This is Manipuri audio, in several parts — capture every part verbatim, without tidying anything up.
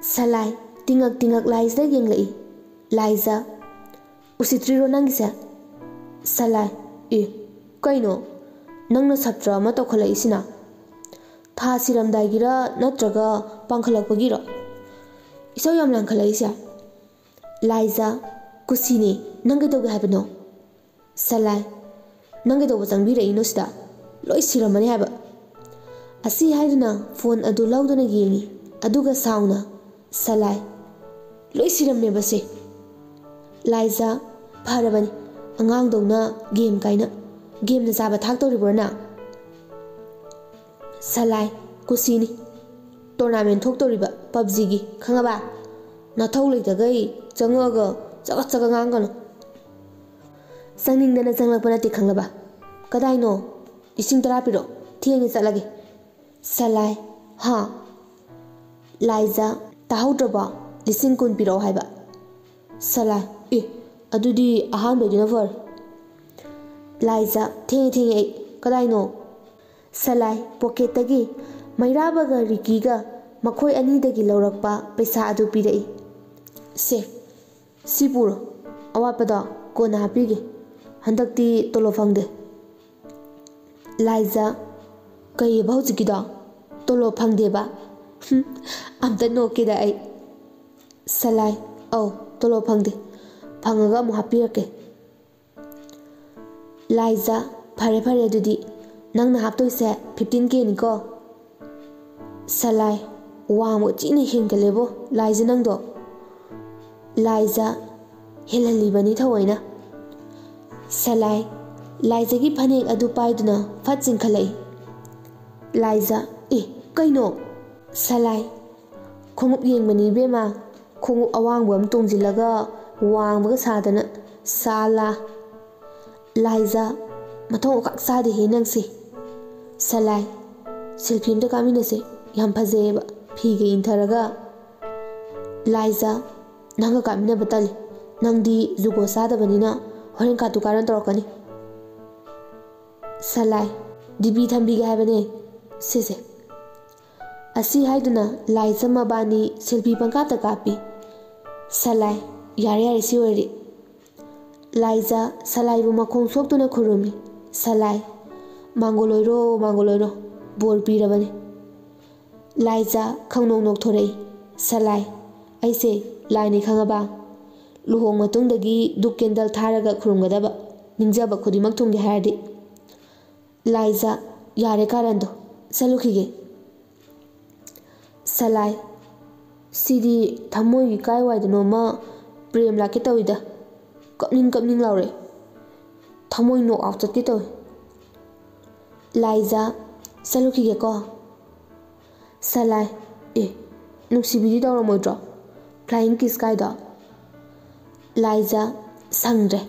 ꯁꯂꯥꯏ ꯇꯤꯉꯛ ꯇꯤꯉꯛ ꯂꯥꯏꯖꯗ ꯌꯦꯡꯂꯛꯏ꯫ ꯂꯥꯏꯖ, "ꯎꯁꯤꯠꯇ꯭ꯔꯤꯔꯣ ꯅꯪꯒꯤꯁꯦ?" ꯁꯂꯥꯏ, "ꯑꯦ, ꯀꯩꯅꯣ? ꯅꯪꯅ ꯁꯥꯇ꯭ꯔ ꯑꯃ ꯇꯧꯈꯠꯂꯛꯏꯁꯤꯅ? ꯊꯥ ꯁꯤꯔꯝꯗꯥꯏꯒꯤꯔ ꯅꯠꯇ꯭ꯔꯒ ꯄꯥꯡꯈꯠꯂꯛꯄꯒꯤꯔꯣ ꯏꯁꯧ ꯌꯥꯝ ꯂꯥꯡꯈꯠꯂꯛꯏꯁꯦ?" ꯂꯥꯏꯖ, "ꯀꯨꯁꯤꯅꯦ, ꯅꯪ ꯀꯩꯗꯧꯒꯦ ꯍꯥꯏꯕꯅꯣ?" ꯁꯂꯥꯏ, "ꯅꯪ ꯀꯩꯗꯧꯕ ꯆꯪꯕꯤꯔꯛꯏꯅꯣ ꯁꯤꯗ? ꯂꯣꯏ ꯁꯤꯔꯝꯃꯅꯤ ꯍꯥꯏꯕ꯫" ꯑꯁꯤ ꯍꯥꯏꯗꯨꯅ ꯐꯣꯟ ꯑꯗꯨ ꯂꯧꯗꯨꯅ ꯌꯦꯡꯉꯤ, ꯑꯗꯨꯒ ꯁꯥꯎꯅ, "ꯁꯂꯥꯏ, ꯂꯣꯏ ꯁꯤꯔꯝꯃꯦꯕꯁꯦ꯫" ꯂꯥꯏꯖ, "ꯐꯔꯕꯅꯤ, ꯑꯉꯥꯡꯗꯧꯅ ꯒꯦꯝ ꯀꯥꯏꯅ꯫ ꯒꯦꯝꯅ ꯆꯥꯕ ꯊꯥꯛꯇꯧꯔꯤꯕ꯭ꯔꯣ ꯅꯪ?" ꯁꯂꯥꯏ, "ꯀꯨꯁꯤꯅꯤ, ꯇꯣꯔꯅꯥꯃꯦꯟ ꯊꯣꯛꯇꯧꯔꯤꯕ ꯄꯞꯖꯤꯒꯤ, ꯈꯪꯉꯕ? ꯅꯊꯧ ꯂꯩꯇꯈꯩ ꯆꯪꯉꯛꯑꯒ ꯆꯒꯠ ꯆꯒꯠ ꯉꯥꯡꯒꯅꯨ꯫ ꯆꯪꯅꯤꯡꯗꯅ ꯆꯪꯂꯛꯄ ꯅꯠꯇꯦ, ꯈꯪꯂꯕ? ꯀꯗꯥꯏꯅꯣ? ꯂꯤꯁꯤꯡ ꯇꯔꯥ ꯄꯤꯔꯛꯑꯣ, ꯊꯦꯡꯉꯦ, ꯆꯠꯂꯒꯦ꯫" ꯁꯂꯥꯏ, "ꯍꯥ?" ꯂꯥꯏꯖ, "ꯇꯥꯍꯧꯗ꯭ꯔꯕꯣ? ꯂꯤꯁꯤꯡ ꯀꯨꯟ ꯄꯤꯔꯛꯑꯣ ꯍꯥꯏꯕ꯫" ꯁꯂꯥꯏ, "ꯑꯦ, ꯑꯗꯨꯗꯤ ꯑꯍꯥꯟꯕꯩꯗꯨꯅ ꯐꯔꯦ꯫" ꯂꯥꯏꯖ, "ꯊꯦꯡꯉꯦ, ꯊꯦꯡꯉꯦ ꯑꯩ꯫ ꯀꯗꯥꯏꯅꯣ?" ꯁꯂꯥꯏ ꯄꯣꯀꯦꯠꯇꯒꯤ ꯃꯩꯔꯥꯕꯒ ꯔꯤꯀꯤꯒ ꯃꯈꯣꯏ ꯑꯅꯤꯗꯒꯤ ꯂꯧꯔꯛꯄ ꯄꯩꯁꯥ ꯑꯗꯨ ꯄꯤꯔꯛꯏ꯫ "ꯁꯦ, ꯁꯤ ꯄꯨꯔꯣ, ꯑꯋꯥꯠꯄꯗꯣ ꯀꯣꯟꯅ ꯍꯥꯞꯄꯤꯒꯦ꯫ ꯍꯟꯗꯛꯇꯤ ꯇꯣꯂꯣꯞ ꯐꯪꯗꯦ꯫" ꯂꯥꯏꯖ, "ꯀꯩꯑꯕ ꯍꯧꯖꯤꯛꯀꯤꯗꯣ? ꯇꯣꯂꯣꯞ ꯐꯪꯗꯦꯕ? ꯍꯨꯝ, ꯑꯝꯇ ꯅꯣꯛꯀꯦꯗ ꯑꯩ꯫" ꯁꯂꯥꯏ, "ꯑꯧ, ꯇꯣꯂꯣꯞ ꯐꯪꯗꯦ꯫ ꯐꯪꯉꯒ ꯑꯃꯨꯛ ꯍꯥꯞꯄꯤꯔꯛꯀꯦ꯫" ꯂꯥꯏꯖ, "ꯐꯔꯦ ꯐꯔꯦ, ꯑꯗꯨꯗꯤ ꯅꯪꯅ ꯍꯥꯞꯇꯣꯏꯁꯦ ꯐꯤꯐꯇꯤꯟ ꯀꯦꯅꯤꯀꯣ꯫" ꯁꯂꯥꯏ, "ꯋꯥꯡꯕ ꯊꯤꯅ ꯍꯦꯟꯒꯠꯂꯦꯕꯣ ꯂꯥꯏꯖ ꯅꯪꯗꯣ꯫" ꯂꯥꯏꯖ, "ꯍꯦꯜꯍꯜꯂꯤꯕꯅꯤ ꯊꯑꯣꯏꯅ꯫" ꯁꯂꯥꯏ ꯂꯥꯏꯖꯒꯤ ꯐꯅꯦꯛ ꯑꯗꯨ ꯄꯥꯏꯗꯨꯅ ꯐꯠ ꯆꯤꯡꯈꯠꯂꯛꯏ꯫ ꯂꯥꯏꯖ, "ꯑꯦ, ꯀꯩꯅꯣ?" ꯁꯂꯥꯏ, "ꯈꯣꯡꯎꯞ ꯌꯦꯡꯕꯅꯤ ꯏꯕꯦꯝꯃ, ꯈꯣꯡꯎꯞ ꯑꯋꯥꯡꯕ ꯑꯃ ꯇꯣꯡꯁꯤꯜꯂꯒ ꯋꯥꯡꯕꯒ ꯁꯥꯗꯅ, ꯁꯥꯂꯥ꯫" ꯂꯥꯏꯖ, "ꯃꯊꯣꯡ ꯑꯀꯥꯛ ꯆꯥꯗꯦꯍꯦ ꯅꯪꯁꯦ꯫" ꯁꯂꯥꯏ, "ꯁꯦꯜꯐꯤ ꯑꯝꯇ ꯀꯥꯞꯃꯤꯟꯅꯁꯦ, ꯌꯥꯝ ꯐꯖꯩꯌꯦꯕ, ꯐꯤꯒ ꯏꯟꯊꯔꯒ꯫" ꯂꯥꯏꯖ, "ꯅꯪꯒ ꯀꯥꯞꯃꯤꯟꯅꯕ ꯇꯜꯂꯤ, ꯅꯪꯗꯤ ꯖꯨꯒꯣꯠ ꯆꯥꯗꯕꯅꯤꯅ ꯍꯣꯔꯦꯟ ꯀꯥꯇꯨ ꯀꯥꯔꯟ ꯇꯧꯔꯛꯀꯅꯤ꯫" ꯁꯂꯥꯏ, "ꯗꯤ ꯄꯤ ꯊꯝꯕꯤꯒꯦ ꯍꯥꯏꯕꯅꯦ, ꯁꯦ ꯁꯦ꯫" ꯑꯁꯤ ꯍꯥꯏꯗꯨꯅ ꯂꯥꯏꯖ ꯃꯕꯥꯅꯤ ꯁꯦꯜꯐꯤ ꯄꯪꯀꯥꯞꯇ ꯀꯥꯞꯄꯤ꯫ "ꯁꯂꯥꯏ, ꯌꯥꯔꯦ ꯌꯥꯔꯦ, ꯁꯤ ꯑꯣꯏꯔꯗꯤ"꯫ ꯂꯥꯏꯖ ꯁꯂꯥꯏꯕꯨ ꯃꯈꯣꯡ ꯁꯣꯛꯇꯨꯅ ꯈꯨꯔꯨꯝꯃꯤ꯫ "ꯁꯂꯥꯏ, ꯃꯥꯡꯒꯣꯜ ꯑꯣꯏꯔꯣ, ꯃꯥꯡꯒꯣꯜ ꯑꯣꯏꯔꯣ, ꯕꯣꯔ ꯄꯤꯔꯕꯅꯤ"꯫ ꯂꯥꯏꯖ ꯈꯪꯅꯣꯛ ꯅꯣꯛꯊꯣꯔꯛꯏ꯫ "ꯁꯂꯥꯏ, ꯑꯩꯁꯦ ꯂꯥꯏꯅꯤ ꯈꯪꯉꯕ? ꯂꯨꯍꯣꯡ ꯃꯇꯨꯡꯗꯒꯤ ꯙꯨꯞ ꯀꯦꯟꯗꯜ ꯊꯥꯔꯒ ꯈꯨꯔꯨꯝꯒꯗꯕ, ꯅꯤꯡꯖꯕ ꯈꯨꯗꯤꯡꯃꯛ ꯊꯨꯡꯒꯦ ꯍꯥꯏꯔꯗꯤ"꯫ ꯂꯥꯏꯖ, "ꯌꯥꯔꯦ ꯀꯥꯔꯟꯗꯣ, ꯆꯠꯂꯨꯈꯤꯒꯦ"꯫ ꯁꯂꯥꯏ, "ꯁꯤꯗꯤ ꯊꯃꯣꯏꯒꯤ ꯀꯥꯏꯋꯥꯏꯗꯅꯣꯃ ꯄ꯭ꯔꯦꯝ ꯂꯥꯛꯀꯦ ꯇꯧꯏꯗ, ꯀꯞꯅꯤꯡ ꯀꯞꯅꯤꯡ ꯂꯥꯎꯔꯦ, ꯊꯃꯣꯏ ꯅꯣꯛ ꯑꯥꯎꯠ ꯆꯠꯀꯦ ꯇꯧꯏ"꯫ ꯂꯥꯏꯖ, "ꯆꯠꯂꯨꯈꯤꯒꯦꯀꯣ"꯫ ꯁꯂꯥꯏ, "ꯑꯦ, ꯅꯨꯡꯁꯤꯕꯤꯗꯤ ꯇꯧꯔꯝꯃꯣꯏꯗ꯭ꯔꯣ, ꯐ꯭ꯂꯥꯏꯌꯤꯡ ꯀꯤꯁ ꯀꯥꯏꯗꯣ"? ꯂꯥꯏꯖ, "ꯁꯪꯗ꯭ꯔꯦ"꯫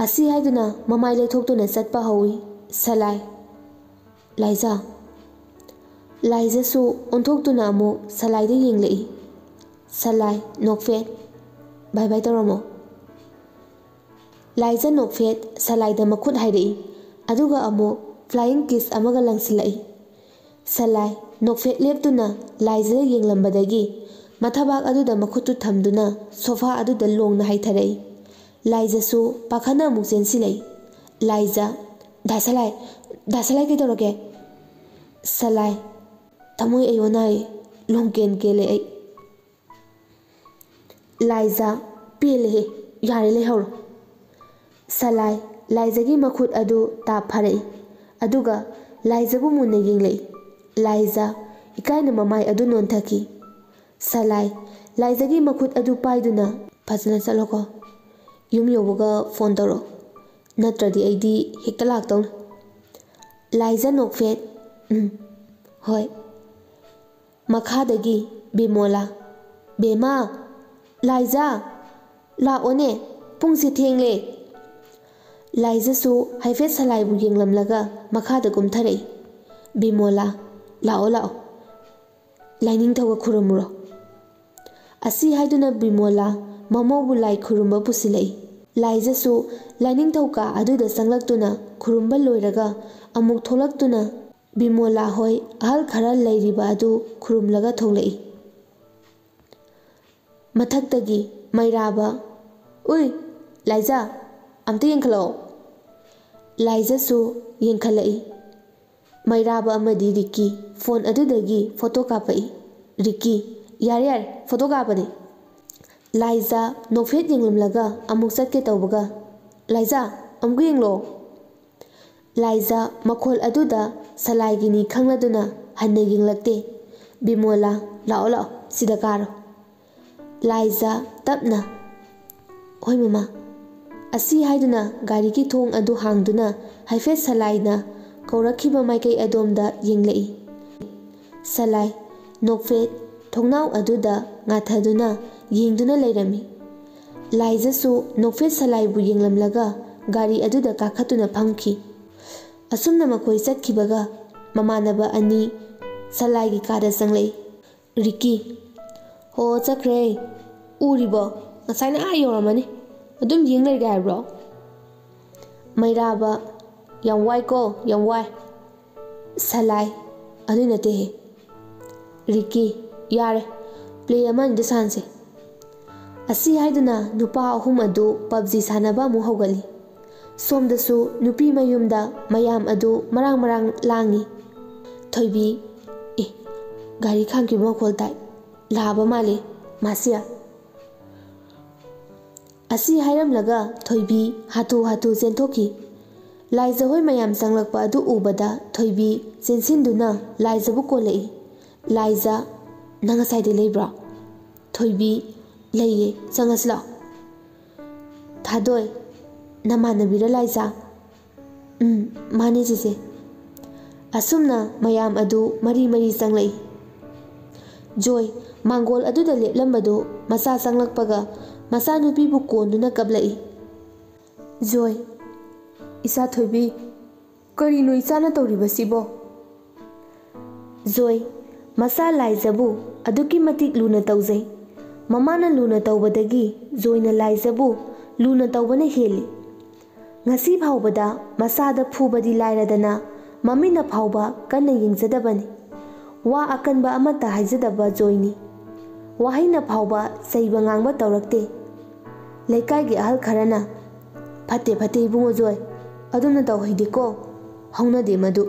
ꯑꯁꯤ ꯍꯥꯏꯗꯨꯅ ꯃꯃꯥꯏ ꯂꯩꯊꯣꯛꯇꯨꯅ ꯆꯠꯄ ꯍꯧꯏ꯫ ꯁꯂꯥꯏ, "ꯂꯥꯏꯖ"꯫ ꯂꯥꯏꯖꯁꯨ ꯑꯣꯟꯊꯣꯛꯇꯨꯅ ꯑꯃꯨꯛ ꯁꯂꯥꯏꯗ ꯌꯦꯡꯂꯛꯏ꯫ ꯁꯂꯥꯏ, ꯅꯣꯛꯐꯦꯠ, "ꯕꯥꯏ ꯕꯥꯏ ꯇꯧꯔꯝꯃꯣ"꯫ ꯂꯥꯏꯖ ꯅꯣꯛꯐꯦꯠ ꯁꯂꯥꯏꯗ ꯃꯈꯨꯠ ꯍꯥꯏꯔꯛꯏ, ꯑꯗꯨꯒ ꯑꯃꯨꯛ ꯐ꯭ꯂꯥꯏꯌꯤꯡ ꯀꯤꯁ ꯑꯃꯒ ꯂꯪꯁꯤꯜꯂꯛꯏ꯫ ꯁꯂꯥꯏ ꯅꯣꯛꯐꯦꯠ ꯂꯦꯞꯇꯨꯅ ꯂꯥꯏꯖꯗ ꯌꯦꯡꯂꯝꯕꯗꯒꯤ ꯃꯊꯕꯥꯛ ꯑꯗꯨꯗ ꯃꯈꯨꯠꯇꯨ ꯊꯝꯗꯨꯅ ꯁꯣꯐꯥ ꯑꯗꯨꯗ ꯂꯣꯡꯅ ꯍꯥꯏꯊꯔꯛꯏ꯫ ꯂꯥꯏꯖꯁꯨ ꯄꯥꯈꯠꯅ ꯑꯃꯨꯛ ꯆꯦꯟꯁꯤꯜꯂꯛꯏ꯫ ꯂꯥꯏꯖ, "ꯗꯥ ꯁꯂꯥꯏ, ꯗꯥ ꯁꯂꯥꯏ ꯀꯩꯗꯧꯔꯒꯦ?" ꯁꯂꯥꯏ, "ꯊꯃꯣꯏ ꯑꯌꯣꯟ ꯅꯥꯏ, ꯂꯣꯡ ꯀꯦꯟ ꯀꯦꯜꯂꯦ ꯑꯩ"꯫ ꯂꯥꯏꯖ, "ꯄꯦꯜꯂꯦꯍꯦ, ꯌꯥꯔꯦ ꯂꯩꯍꯧꯔꯣ"꯫ ꯁꯂꯥꯏ ꯂꯥꯏꯖꯒꯤ ꯃꯈꯨꯠ ꯑꯗꯨ ꯇꯥꯞ ꯐꯥꯔꯛꯏ, ꯑꯗꯨꯒ ꯂꯥꯏꯖꯕꯨ ꯃꯨꯟꯅ ꯌꯦꯡꯂꯛꯏ꯫ ꯂꯥꯏꯖ ꯏꯀꯥꯏꯅ ꯃꯃꯥꯏ ꯑꯗꯨ ꯅꯣꯟꯊꯈꯤ꯫ ꯁꯂꯥꯏ ꯂꯥꯏꯖꯒꯤ ꯃꯈꯨꯠ ꯑꯗꯨ ꯄꯥꯏꯗꯨꯅ, "ꯐꯖꯅ ꯆꯠꯂꯣꯀꯣ, ꯌꯨꯝ ꯌꯧꯕꯒ ꯐꯣꯟ ꯇꯧꯔꯛꯑꯣ, ꯅꯠꯇ꯭ꯔꯗꯤ ꯑꯩꯗꯤ ꯍꯦꯛꯇ ꯂꯥꯛꯇꯧꯅꯤ"꯫ ꯂꯥꯏꯖ ꯅꯣꯛꯐꯦꯠ, "ꯎꯝ, ꯍꯣꯏ"꯫ ꯃꯈꯥꯗꯒꯤ ꯕꯤꯃꯣꯂꯥ, "ꯕꯦꯝꯃ, ꯂꯥꯏꯖ, ꯂꯥꯛꯑꯣꯅꯦ, ꯄꯨꯡꯁꯦ ꯊꯦꯡꯂꯦ"꯫ ꯂꯥꯏꯖꯁꯨ ꯍꯥꯏꯐꯦꯠ ꯁꯂꯥꯏꯕꯨ ꯌꯦꯡꯂꯝꯂꯒ ꯃꯈꯥꯗ ꯀꯨꯝꯊꯔꯛꯏ꯫ ꯕꯤꯃꯣꯂꯥ, "ꯂꯥꯛꯑꯣ, ꯂꯥꯛꯑꯣ, ꯂꯥꯏꯅꯤꯡꯊꯧꯒ ꯈꯨꯔꯨꯝꯃꯨꯔꯣ"꯫ ꯑꯁꯤ ꯍꯥꯏꯗꯨꯅ ꯕꯤꯃꯣꯂꯥ ꯃꯃꯧꯕꯨ ꯂꯥꯏ ꯈꯨꯔꯨꯝꯕ ꯄꯨꯁꯤꯜꯂꯛꯏ꯫ ꯂꯥꯏꯖꯁꯨ ꯂꯥꯏꯅꯤꯡꯊꯧ ꯀꯥ ꯑꯗꯨꯗ ꯆꯪꯂꯛꯇꯨꯅ ꯈꯨꯔꯨꯝꯕ ꯂꯣꯏꯔꯒ ꯑꯃꯨꯛ ꯊꯣꯛꯂꯛꯇꯨꯅ ꯕꯤꯃꯣꯂꯥ ꯍꯣꯏ ꯑꯍꯜ ꯈꯔ ꯂꯩꯔꯤꯕ ꯑꯗꯨ ꯈꯨꯔꯨꯝꯂꯒ ꯊꯣꯛꯂꯛꯏ꯫ ꯃꯊꯛꯇꯒꯤ ꯃꯩꯔꯥꯕ, "ꯎꯏ, ꯂꯥꯏꯖꯥ, ꯑꯝꯇ ꯌꯦꯡꯈꯠꯂꯛꯑꯣ꯫" ꯂꯥꯏꯖꯥꯁꯨ ꯌꯦꯡꯈꯠꯂꯛꯏ꯫ ꯃꯩꯔꯥꯕ ꯑꯃꯗꯤ ꯔꯤꯀꯤ ꯐꯣꯟ ꯑꯗꯨꯗꯒꯤ ꯐꯣꯇꯣ ꯀꯥꯞꯄꯛꯏ꯫ ꯔꯤꯀꯤ, "ꯌꯥꯔꯦ ꯌꯥꯔꯦ, ꯐꯣꯇꯣ ꯀꯥꯞꯄꯅꯤ꯫" ꯂꯥꯏꯖꯥ ꯅꯣꯛꯐꯦꯠ ꯌꯦꯡꯂꯝꯂꯒ ꯑꯃꯨꯛ ꯆꯠꯀꯦ ꯇꯧꯕꯒ, "ꯂꯥꯏꯖꯥ, ꯑꯃꯨꯛ ꯌꯦꯡꯂꯣ꯫" ꯂꯥꯏꯖꯥ ꯃꯈꯣꯜ ꯑꯗꯨꯗ ꯁꯂꯥꯏꯒꯤꯅꯤ ꯈꯪꯂꯗꯨꯅ ꯍꯟꯅ ꯌꯦꯡꯂꯛꯇꯦ꯫ "ꯕꯤꯃꯣꯂꯥ, ꯂꯥꯛꯑꯣ ꯂꯥꯛꯑꯣ, ꯁꯤꯗ ꯀꯥꯔꯣ꯫" ꯂꯥꯏꯖꯥ ꯇꯞꯅ, "ꯍꯣꯏ ꯃꯃꯥ꯫" ꯑꯁꯤ ꯍꯥꯏꯗꯨꯅ ꯒꯥꯔꯤꯒꯤ ꯊꯣꯡ ꯑꯗꯨ ꯍꯥꯡꯗꯨꯅ ꯍꯥꯏꯐꯦꯠ ꯁꯂꯥꯏꯅ ꯀꯧꯔꯛꯈꯤꯕ ꯃꯥꯏꯀꯩ ꯑꯗꯣꯝꯗ ꯌꯦꯡꯂꯛꯏ꯫ ꯁꯂꯥꯏ ꯅꯣꯛꯐꯦꯠ ꯊꯣꯡꯅꯥꯎ ꯑꯗꯨꯗ ꯉꯥꯊꯗꯨꯅ ꯌꯦꯡꯗꯨꯅ ꯂꯩꯔꯝꯃꯤ꯫ ꯂꯥꯏꯖꯥꯁꯨ ꯅꯣꯛꯐꯦꯠ ꯁꯂꯥꯏꯕꯨ ꯌꯦꯡꯂꯝꯂꯒ ꯒꯥꯔꯤ ꯑꯗꯨꯗ ꯀꯥꯈꯠꯇꯨꯅ ꯐꯝꯈꯤ꯫ ꯑꯁꯨꯝꯅ ꯃꯈꯣꯏ ꯆꯠꯈꯤꯕꯒ ꯃꯃꯥꯟꯅꯕ ꯑꯅꯤ ꯁꯂꯥꯏꯒꯤ ꯀꯥꯗ ꯆꯪꯂꯛꯏ꯫ ꯔꯤꯀꯤ, "ꯍꯣ, ꯆꯠꯈ꯭ꯔꯦ꯫ ꯎꯔꯤꯕꯣ? ꯉꯁꯥꯏꯅ ꯑꯥ ꯌꯧꯔꯝꯃꯅꯤ꯫ ꯑꯗꯨꯝ ꯌꯦꯡ ꯂꯩꯔꯒꯦ ꯍꯥꯏꯕ꯭ꯔꯣ?" ꯃꯩꯔꯥꯕ, "ꯌꯥꯝ ꯋꯥꯏꯀꯣ, ꯌꯥꯝ ꯋꯥꯏ꯫" ꯁꯂꯥꯏ, "ꯑꯗꯨꯏ ꯅꯠꯇꯦꯍꯦ꯫" ꯔꯤꯀꯤ, "ꯌꯥꯔꯦ, ꯄ꯭ꯂꯦ ꯑꯃ ꯑꯅꯤꯗ ꯁꯥꯟꯁꯦ꯫" ꯑꯁꯤ ꯍꯥꯏꯗꯨꯅ ꯅꯨꯄꯥ ꯑꯍꯨꯝ ꯑꯗꯨ ꯄꯞꯖꯤ ꯁꯥꯟꯅꯕ ꯑꯃꯨꯛ ꯍꯧꯒꯠꯂꯤ꯫ ꯁꯣꯝꯗꯁꯨ ꯅꯨꯄꯤ ꯃꯌꯨꯝꯗ ꯃꯌꯥꯝ ꯑꯗꯨ ꯃꯔꯥꯡ ꯃꯔꯥꯡ ꯂꯥꯡꯉꯤ꯫ ꯊꯣꯏꯕꯤ, "ꯑꯦ, ꯒꯥꯔꯤ ꯈꯥꯝꯈꯤꯕ ꯃꯈꯣꯜ ꯇꯥꯏ꯫ ꯂꯥꯛꯑꯕ ꯃꯥꯜꯂꯦ, ꯃꯥꯁꯤꯌꯥ꯫" ꯑꯁꯤ ꯍꯥꯏꯔꯝꯂꯒ ꯊꯣꯏꯕꯤ ꯍꯥꯊꯨ ꯍꯥꯊꯨ ꯆꯦꯟꯊꯣꯛꯈꯤ꯫ ꯂꯥꯏꯖꯥ ꯍꯣꯏ ꯃꯌꯥꯝ ꯆꯪꯂꯛꯄ ꯑꯗꯨ ꯎꯕꯗ ꯊꯣꯏꯕꯤ ꯆꯦꯟꯁꯤꯟꯗꯨꯅ ꯂꯥꯏꯖꯥꯕꯨ ꯀꯣꯜꯂꯛꯏ꯫ ꯂꯥꯏꯖꯥ, "ꯅꯪ ꯉꯁꯥꯏꯗꯩ ꯂꯩꯕ꯭ꯔꯣ?" ꯊꯣꯏꯕꯤ, "ꯂꯩꯌꯦ, ꯆꯪꯉꯁꯤ ꯂꯥꯛꯑꯣ꯫" ꯊꯥꯗꯣꯏ, "ꯅꯃꯥꯟꯅꯕꯤꯔ ꯂꯥꯏꯖꯥ?" "ꯎꯝ, ꯃꯥꯅꯦ ꯆꯦꯆꯦ꯫" ꯑꯁꯨꯝꯅ ꯃꯌꯥꯝ ꯑꯗꯨ ꯃꯔꯤ ꯃꯔꯤ ꯆꯪꯂꯛꯏ꯫ ꯖꯣꯏ, ꯃꯥꯡꯒꯣꯜ ꯑꯗꯨꯗ ꯂꯦꯞꯂꯝꯕꯗꯨ ꯃꯆꯥ ꯆꯪꯂꯛꯄꯒ ꯃꯆꯥꯅꯨꯄꯤꯕꯨ ꯀꯣꯟꯗꯨꯅ ꯀꯞꯂꯛꯏ꯫ ꯖꯣꯏ, "ꯏꯆꯥ ꯊꯣꯏꯕꯤ, ꯀꯔꯤꯅꯣ ꯏꯆꯥꯅ ꯇꯧꯔꯤꯕꯁꯤꯕꯣ?" ꯖꯣꯏ, ꯃꯆꯥ ꯂꯥꯏꯖꯥꯕꯨ ꯑꯗꯨꯛꯀꯤ ꯃꯇꯤꯛ ꯂꯨꯅ ꯇꯧꯖꯩ꯫ ꯃꯃꯥꯅ ꯂꯨꯅ ꯇꯧꯕꯗꯒꯤ ꯖꯣꯏꯅ ꯂꯥꯏꯖꯥꯕꯨ ꯂꯨꯅ ꯇꯧꯕꯅ ꯍꯦꯜꯂꯤ꯫ ꯉꯁꯤ ꯐꯥꯎꯕꯗ ꯃꯆꯥꯗ ꯐꯨꯕꯗꯤ ꯂꯥꯏꯔꯗꯅ, ꯃꯃꯤꯠꯅ ꯐꯥꯎꯕ ꯀꯟꯅ ꯌꯦꯡꯖꯗꯕꯅꯤ꯫ ꯋꯥ ꯑꯀꯟꯕ ꯑꯃꯠꯇ ꯍꯥꯏꯖꯗꯕ ꯖꯣꯏꯅꯤ꯫ ꯋꯥꯍꯩꯅ ꯐꯥꯎꯕ ꯆꯩꯕ ꯉꯥꯡꯕ ꯇꯧꯔꯛꯇꯦ꯫ ꯂꯩꯀꯥꯏꯒꯤ ꯑꯍꯜ ꯈꯔꯅ, "ꯐꯠꯇꯦ, ꯐꯠꯇꯦ ꯏꯕꯨꯡꯉꯣ ꯖꯣꯏ, ꯑꯗꯨꯝꯅ ꯇꯧꯍꯩꯗꯦꯀꯣ, ꯍꯧꯅꯗꯦ ꯃꯗꯨ"꯫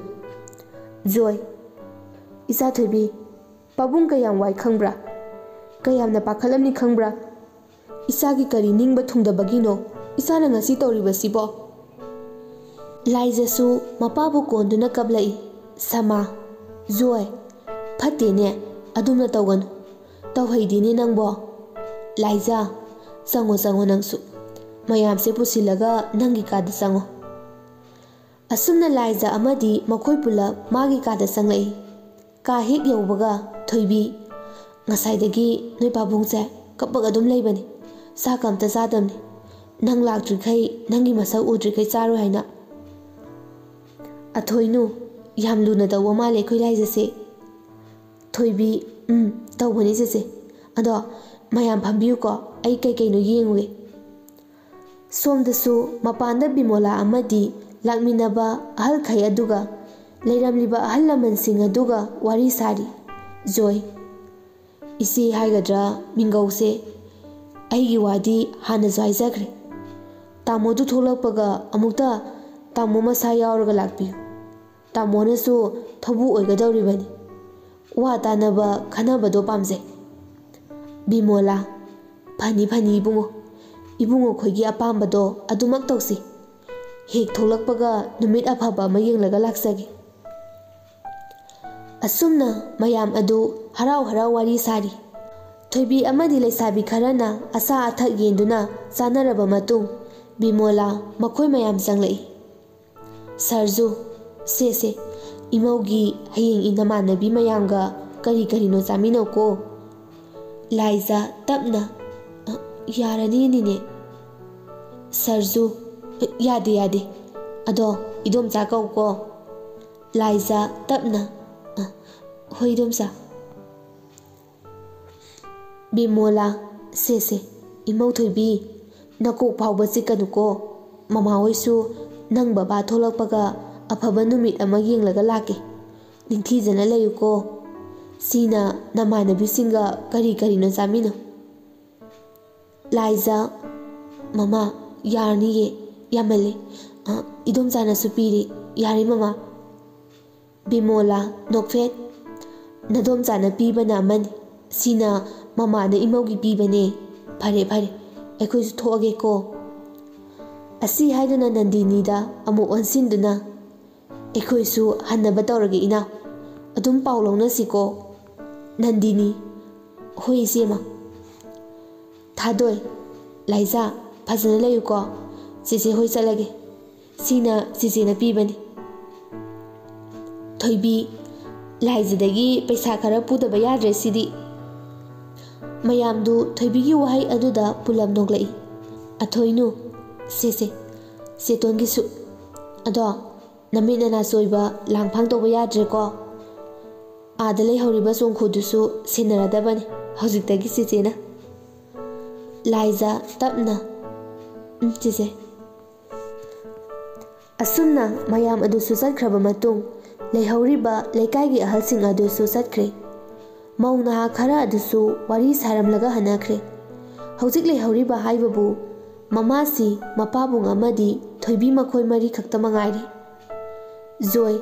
ꯖꯣꯏ, "ꯏꯆꯥ ꯊꯣꯏꯕꯤ, ꯄꯥꯕꯨꯡ ꯀꯌꯥꯝ ꯋꯥꯏ ꯈꯪꯕ꯭ꯔꯥ? ꯀꯌꯥꯝꯅ ꯄꯥꯈꯠꯂꯝꯅꯤ ꯈꯪꯕ꯭ꯔꯥ? ꯏꯆꯥꯒꯤ ꯀꯔꯤ ꯅꯤꯡꯕ ꯊꯨꯡꯗꯕꯒꯤꯅꯣ ꯏꯆꯥꯅ ꯉꯁꯤ ꯇꯧꯔꯤꯕꯁꯤꯕꯣ?" ꯂꯥꯏꯖꯁꯨ ꯃꯄꯥꯕꯨ ꯀꯣꯟꯗꯨꯅ ꯀꯞꯂꯛꯏ꯫ "ꯁꯃꯥ, ꯖꯣꯏ, ꯐꯠꯇꯦꯅꯦ, ꯑꯗꯨꯝꯅ ꯇꯧꯒꯅꯨ꯫ ꯇꯧꯍꯩꯗꯦꯅꯦ ꯅꯪꯕꯣ꯫ ꯂꯥꯏꯖ, ꯆꯪꯉꯣ, ꯆꯪꯉꯣ ꯅꯪꯁꯨ꯫ ꯃꯌꯥꯝꯁꯦ ꯄꯨꯁꯤꯜꯂꯒ ꯅꯪꯒꯤ ꯀꯥꯗ ꯆꯪꯉꯣ"꯫ ꯑꯁꯨꯝꯅ ꯂꯥꯏꯖ ꯑꯃꯗꯤ ꯃꯈꯣꯏ ꯄꯨꯂꯞ ꯃꯥꯒꯤ ꯀꯥꯗ ꯆꯪꯂꯛꯏ꯫ ꯀꯥ ꯍꯦꯛ ꯌꯧꯕꯒ, "ꯊꯣꯏꯕꯤ, ꯉꯁꯥꯏꯗꯒꯤ ꯅꯣꯏ ꯄꯥꯕꯨꯡꯁꯦ ꯀꯞꯄꯒ ꯑꯗꯨꯝ ꯂꯩꯕꯅꯤ꯫ ꯆꯥꯛꯀ ꯑꯝꯇ ꯆꯥꯗꯕꯅꯤ꯫ ꯅꯪ ꯂꯥꯛꯇ꯭ꯔꯤꯈꯩ, ꯅꯪꯒꯤ ꯃꯁꯛ ꯎꯗ꯭ꯔꯤꯈꯩ ꯆꯥꯔꯣꯏ ꯍꯥꯏꯅ"꯫ "ꯑꯊꯣꯏꯅꯨ, ꯌꯥꯝ ꯂꯨꯅ ꯇꯧꯕ ꯃꯥꯜꯂꯦ ꯑꯩꯈꯣꯏ ꯂꯥꯏꯖꯁꯦ"꯫ ꯊꯣꯏꯕꯤ, "ꯎꯝ, ꯇꯧꯕꯅꯤ ꯆꯦꯆꯦ꯫ ꯑꯗꯣ ꯃꯌꯥꯝ ꯐꯝꯕꯤꯌꯨꯀꯣ, ꯑꯩ ꯀꯩ ꯀꯩꯅꯣ ꯌꯦꯡꯉꯨꯒꯦ"꯫ ꯁꯣꯝꯗꯁꯨ ꯃꯄꯥꯟꯗ ꯕꯤꯃꯣꯂꯥ ꯑꯃꯗꯤ ꯂꯥꯛꯃꯤꯟꯅꯕ ꯑꯍꯜꯈꯩ ꯑꯗꯨꯒ ꯂꯩꯔꯝꯂꯤꯕ ꯑꯍꯜ ꯂꯃꯟꯁꯤꯡ ꯑꯗꯨꯒ ꯋꯥꯔꯤ ꯁꯥꯔꯤ꯫ ꯖꯣꯏ, "ꯏꯆꯦ ꯍꯥꯏꯒꯗ꯭ꯔꯥ ꯃꯤꯡꯒꯧꯁꯦ, ꯑꯩꯒꯤ ꯋꯥꯗꯤ ꯍꯥꯟꯅꯁꯨ ꯍꯥꯏꯖꯈ꯭ꯔꯦ꯫ ꯇꯥꯃꯣꯗꯨ ꯊꯣꯛꯂꯛꯄꯒ ꯑꯃꯨꯛꯇ ꯇꯥꯃꯣ ꯃꯁꯥ ꯌꯥꯎꯔꯒ ꯂꯥꯛꯄꯤꯌꯨ꯫ ꯇꯥꯃꯣꯅꯁꯨ ꯊꯧꯕꯨ ꯑꯣꯏꯒꯗꯧꯔꯤꯕꯅꯤ꯫ ꯋꯥ ꯇꯥꯅꯕ ꯈꯟꯅꯕꯗꯣ ꯄꯥꯝꯖꯩ"꯫ ꯕꯤꯃꯣꯂꯥ, "ꯐꯅꯤ, ꯐꯅꯤ ꯏꯕꯨꯡꯉꯣ꯫ ꯏꯕꯨꯡꯉꯣ ꯈꯣꯏꯒꯤ ꯑꯄꯥꯝꯕꯗꯣ ꯑꯗꯨꯃꯛ ꯇꯧꯁꯤ꯫ ꯍꯦꯛ ꯊꯣꯛꯂꯛꯄꯒ ꯅꯨꯃꯤꯠ ꯑꯐꯕ ꯑꯃ ꯌꯦꯡꯂꯒ ꯂꯥꯛꯆꯒꯦ"꯫ ꯑꯁꯨꯝꯅ ꯃꯌꯥꯝ ꯑꯗꯨ ꯍꯔꯥꯎ ꯍꯔꯥꯎ ꯋꯥꯔꯤ ꯁꯥꯔꯤ꯫ ꯊꯣꯏꯕꯤ ꯑꯃꯗꯤ ꯂꯩꯁꯥꯕꯤ ꯈꯔꯅ ꯑꯆꯥ ꯑꯊꯛ ꯌꯦꯟꯗꯨꯅ ꯆꯥꯅꯔꯕ ꯃꯇꯨꯡ, ꯕꯤꯃꯣꯂꯥ ꯃꯈꯣꯏ ꯃꯌꯥꯝ ꯆꯪꯂꯛꯏ꯫ "ꯁꯔꯖꯨ, ꯁꯦ, ꯁꯦ, ꯏꯃꯧꯒꯤ ꯍꯌꯦꯡ ꯏꯅꯃꯥꯟꯅꯕꯤ ꯃꯌꯥꯝꯒ ꯀꯔꯤ ꯀꯔꯤꯅꯣ ꯆꯥꯃꯤꯟꯅꯧꯀꯣ"꯫ ꯂꯥꯏꯖ ꯇꯞꯅ, "ꯑ, ꯌꯥꯔꯅꯤ ꯅꯤꯅꯦ"꯫ ꯁꯔꯖꯨ, "ꯌꯥꯗꯦ, ꯌꯥꯗꯦ꯫ ꯑꯗꯣ ꯏꯗꯣꯝꯆꯥ ꯀꯧꯀꯣ"꯫ ꯂꯥꯏꯖ ꯇꯞꯅ, "ꯑ, ꯍꯣꯏ ꯏꯗꯣꯝꯆꯥ"꯫ ꯕꯤꯃꯣꯂꯥ, "ꯁꯦ, ꯁꯦ, ꯏꯃꯧ ꯊꯣꯏꯕꯤ, ꯅꯀꯣꯛ ꯐꯥꯎꯕ ꯆꯤꯛꯀꯅꯨꯀꯣ꯫ ꯃꯃꯥꯍꯣꯏꯁꯨ ꯅꯪ ꯕꯕꯥ ꯊꯣꯛꯂꯛꯄꯒ ꯑꯐꯕ ꯅꯨꯃꯤꯠ ꯑꯃ ꯌꯦꯡꯂꯒ ꯂꯥꯛꯀꯦ꯫ ꯅꯤꯡꯊꯤꯖꯅ ꯂꯩꯌꯨꯀꯣ꯫ ꯁꯤꯅ ꯅꯃꯥꯟꯅꯕꯤꯁꯤꯡꯒ ꯀꯔꯤ ꯀꯔꯤꯅꯣ ꯆꯥꯃꯤꯟꯅꯧ꯫ ꯂꯥꯏꯖ, "ꯃꯃꯥ, ꯌꯥꯔꯅꯤꯌꯦ, ꯌꯥꯝꯃꯜꯂꯦ꯫ ꯑ, ꯏꯗꯣꯝꯆꯥꯅꯁꯨ ꯄꯤꯔꯤ, ꯌꯥꯔꯦ ꯃꯃꯥ꯫" ꯕꯤꯃꯣꯂꯥ, ꯅꯣꯛꯐꯦꯠ, "ꯅꯗꯣꯝꯆꯥꯅ ꯄꯤꯕꯅ ꯑꯃꯅꯤ, ꯁꯤꯅ ꯃꯃꯥꯅ ꯏꯃꯧꯒꯤ ꯄꯤꯕꯅꯦ꯫ ꯐꯔꯦ, ꯐꯔꯦ, ꯑꯩꯈꯣꯏꯁꯨ ꯊꯣꯛꯑꯒꯦꯀꯣ꯫" ꯑꯁꯤ ꯍꯥꯏꯗꯨꯅ ꯅꯟꯗꯤꯅꯤꯗ ꯑꯃꯨꯛ ꯑꯣꯟꯁꯤꯟꯗꯨꯅ, "ꯑꯩꯈꯣꯏꯁꯨ ꯍꯟꯅꯕ ꯇꯧꯔꯒꯦ ꯏꯅꯥꯎ, ꯑꯗꯨꯝ ꯄꯥꯎ ꯂꯧꯅꯁꯤꯀꯣ꯫" ꯅꯟꯗꯤꯅꯤ, "ꯍꯣꯏ ꯏꯆꯦꯃ꯫" ꯊꯥꯗꯣꯏ, "ꯂꯥꯏꯖꯥ, ꯐꯖꯅ ꯂꯩꯌꯨꯀꯣ, ꯆꯦꯆꯦ ꯍꯣꯏ ꯆꯠꯂꯒꯦ꯫ ꯁꯤꯅ ꯆꯦꯆꯦꯅ ꯄꯤꯕꯅꯤ꯫" ꯊꯣꯏꯕꯤ, "ꯂꯥꯏꯖꯗꯒꯤ ꯄꯩꯁꯥ ꯈꯔ ꯄꯨꯗꯕ ꯌꯥꯗ꯭ꯔꯦ ꯁꯤꯗꯤ꯫" ꯃꯌꯥꯝꯗꯨ ꯊꯣꯏꯕꯤꯒꯤ ꯋꯥꯍꯩ ꯑꯗꯨꯗ ꯄꯨꯂꯞ ꯅꯣꯛꯂꯛꯏ꯫ ꯑꯊꯣꯏꯅꯨ, "ꯁꯦ ꯁꯦ, ꯆꯦꯇꯣꯟꯒꯤꯁꯨ꯫ ꯑꯗꯣ ꯅꯃꯤꯠ ꯅꯅꯥ ꯆꯣꯏꯕ ꯂꯥꯡꯐꯥꯡ ꯇꯧꯕ ꯌꯥꯗ꯭ꯔꯦꯀꯣ꯫ ꯑꯥꯗ ꯂꯩꯍꯧꯔꯤꯕ ꯆꯣꯡꯈꯨꯗꯨꯁꯨ ꯁꯦꯟꯅꯔꯗꯕꯅꯤ ꯍꯧꯖꯤꯛꯇꯒꯤ ꯆꯦꯆꯦꯅ꯫" ꯂꯥꯏꯖ, ꯇꯞꯅ, "ꯎꯝ, ꯆꯦꯆꯦ꯫" ꯑꯁꯨꯝꯅ ꯃꯌꯥꯝ ꯑꯗꯨꯁꯨ ꯆꯠꯈ꯭ꯔꯕ ꯃꯇꯨꯡ, ꯂꯩꯍꯧꯔꯤꯕ ꯂꯩꯀꯥꯏꯒꯤ ꯑꯍꯜꯁꯤꯡ ꯑꯗꯨꯁꯨ ꯆꯠꯈ꯭ꯔꯦ꯫ ꯃꯧ ꯅꯍꯥ ꯈꯔ ꯑꯗꯨꯁꯨ ꯋꯥꯔꯤ ꯁꯥꯔꯝꯂꯒ ꯍꯟꯅꯈ꯭ꯔꯦ꯫ ꯍꯧꯖꯤꯛ ꯂꯩꯍꯧꯔꯤꯕ ꯍꯥꯏꯕꯕꯨ ꯃꯃꯥꯁꯤ, ꯃꯄꯥꯕꯨꯡ ꯑꯃꯗꯤ ꯊꯣꯏꯕꯤ ꯃꯈꯣꯏ ꯃꯔꯤ ꯈꯛꯇ ꯃꯉꯥꯏꯔꯦ꯫ ꯖꯣꯏ꯫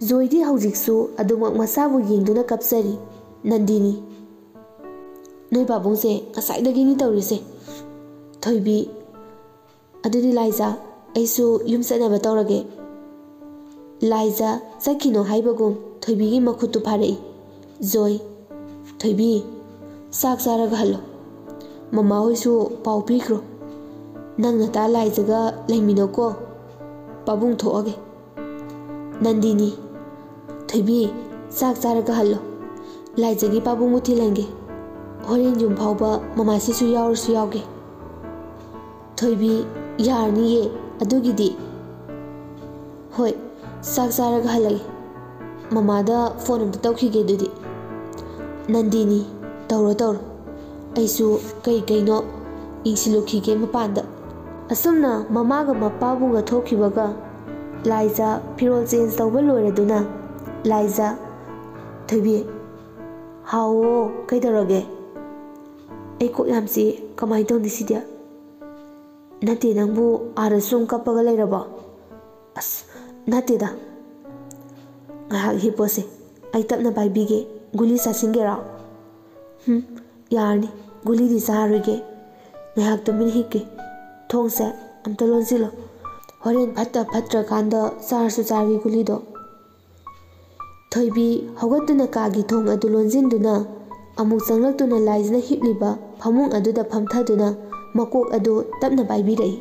ꯖꯣꯏꯗꯤ ꯍꯧꯖꯤꯛꯁꯨ ꯑꯗꯨꯃꯛ ꯃꯆꯥꯕꯨ ꯌꯦꯡꯗꯨꯅ ꯀꯞꯆꯔꯤ꯫ ꯅꯟꯗꯤꯅꯤ, "ꯅꯣꯏ ꯄꯥꯕꯨꯡꯁꯦ ꯉꯁꯥꯏꯗꯒꯤꯅꯤ ꯇꯧꯔꯤꯁꯦ꯫" ꯊꯣꯏꯕꯤ, "ꯑꯗꯨꯗꯤ ꯂꯥꯏꯖꯥ, ꯑꯩꯁꯨ ꯌꯨꯝ ꯆꯠꯅꯕ ꯇꯧꯔꯒꯦ꯫" ꯂꯥꯏꯖꯥ ꯆꯠꯈꯤꯅꯣ ꯍꯥꯏꯕꯒꯨꯝ ꯊꯣꯏꯕꯤꯒꯤ ꯃꯈꯨꯠꯇꯨ ꯐꯥꯔꯛꯏ꯫ ꯖꯣꯏ, "ꯊꯣꯏꯕꯤ, ꯆꯥꯛ ꯆꯥꯔꯒ ꯍꯜꯂꯣ꯫ ꯃꯃꯥ ꯍꯣꯏꯁꯨ ꯄꯥꯎ ꯄꯤꯈ꯭ꯔꯣ꯫ ꯅꯪ ꯅꯇꯥ ꯂꯥꯏꯖꯒ ꯂꯩꯃꯤꯟꯅꯧꯀꯣ꯫ ꯄꯥꯕꯨꯡ ꯊꯣꯛꯑꯒꯦ꯫" ꯅꯟꯗꯤꯅꯤ, "ꯊꯣꯏꯕꯤ, ꯆꯥꯛ ꯆꯥꯔꯒ ꯍꯜꯂꯣ꯫ ꯂꯥꯏꯖꯒꯤ ꯄꯥꯕꯨꯡꯕꯨ ꯊꯤꯜꯍꯟꯒꯦ꯫ ꯍꯣꯔꯦꯟ ꯌꯨꯝ ꯐꯥꯎꯕ ꯃꯃꯥꯁꯤꯁꯨ ꯌꯥꯎꯔꯁꯨ ꯌꯥꯎꯒꯦ꯫" ꯊꯣꯏꯕꯤ, "ꯌꯥꯔꯅꯤꯌꯦ ꯑꯗꯨꯒꯤꯗꯤ꯫ ꯍꯣꯏ, ꯆꯥꯛ ꯆꯥꯔꯒ ꯍꯜꯂꯒꯦ꯫ ꯃꯃꯥꯗ ꯐꯣꯟ ꯑꯝꯇ ꯇꯧꯈꯤꯒꯦ ꯑꯗꯨꯗꯤ꯫" ꯅꯟꯗꯤꯅꯤ, "ꯇꯧꯔꯣ, ꯇꯧꯔꯣ꯫ ꯑꯩꯁꯨ ꯀꯩ ꯀꯩꯅꯣ ꯌꯦꯡꯁꯤꯜꯂꯨꯈꯤꯒꯦ ꯃꯄꯥꯟꯗ꯫" ꯑꯁꯨꯝꯅ ꯃꯃꯥꯒ ꯃꯄꯥꯕꯨꯡꯒ ꯊꯣꯛꯈꯤꯕꯒ ꯂꯥꯏꯖ ꯐꯤꯔꯣꯜ ꯆꯦꯟꯖ ꯇꯧꯕ ꯂꯣꯏꯔꯗꯨꯅ ꯂꯥꯏꯖ, "ꯊꯣꯏꯕꯤ, ꯍꯥꯎꯋꯣ, ꯀꯩꯗꯧꯔꯒꯦ? ꯑꯩ ꯀꯣꯛ ꯌꯥꯝ ꯆꯤꯛꯑꯦ, ꯀꯃꯥꯏꯅ ꯇꯧꯅꯤ ꯁꯤꯗꯤ?" "ꯅꯠꯇꯦ, ꯅꯪꯕꯨ ꯑꯥꯗ ꯁꯨꯝ ꯀꯞꯄꯒ ꯂꯩꯔꯕꯣ?" "ꯑꯁ, ꯅꯠꯇꯦꯗ꯫ ꯉꯥꯏꯍꯥꯛ ꯍꯤꯞꯄꯣꯁꯦ, ꯑꯩ ꯇꯞꯅ ꯄꯥꯏꯕꯤꯒꯦ꯫ ꯒꯨꯂꯤ ꯆꯥꯁꯤꯟꯒꯦꯔꯣ?" "ꯍꯨꯝ, ꯌꯥꯔꯅꯤ, ꯒꯨꯂꯤꯗꯤ ꯆꯥꯔꯣꯏꯒꯦ꯫ ꯉꯥꯏꯍꯥꯛ ꯇꯨꯃꯤꯟ ꯍꯤꯞꯀꯦ꯫ ꯊꯣꯡꯁꯦ ꯑꯝꯇ ꯂꯣꯟꯁꯤꯜꯂꯣ꯫ ꯍꯣꯔꯦꯟ ꯐꯠꯇ ꯐꯠꯇ꯭ꯔꯀꯥꯟꯗ ꯆꯥꯔꯁꯨ ꯆꯥꯒꯦ ꯒꯨꯂꯤꯗꯣ꯫" ꯊꯣꯏꯕꯤ ꯍꯧꯒꯠꯇꯨꯅ ꯀꯥꯒꯤ ꯊꯣꯡ ꯑꯗꯨ ꯂꯣꯟꯁꯤꯟꯗꯨꯅ ꯑꯃꯨꯛ ꯆꯪꯂꯛꯇꯨꯅ ꯂꯥꯏꯖꯅ ꯍꯤꯞꯂꯤꯕ ꯐꯃꯨꯡ ꯑꯗꯨꯗ ꯐꯝꯊꯗꯨꯅ ꯃꯀꯣꯛ ꯑꯗꯨ ꯇꯞꯅ ꯄꯥꯏꯕꯤꯔꯛꯏ꯫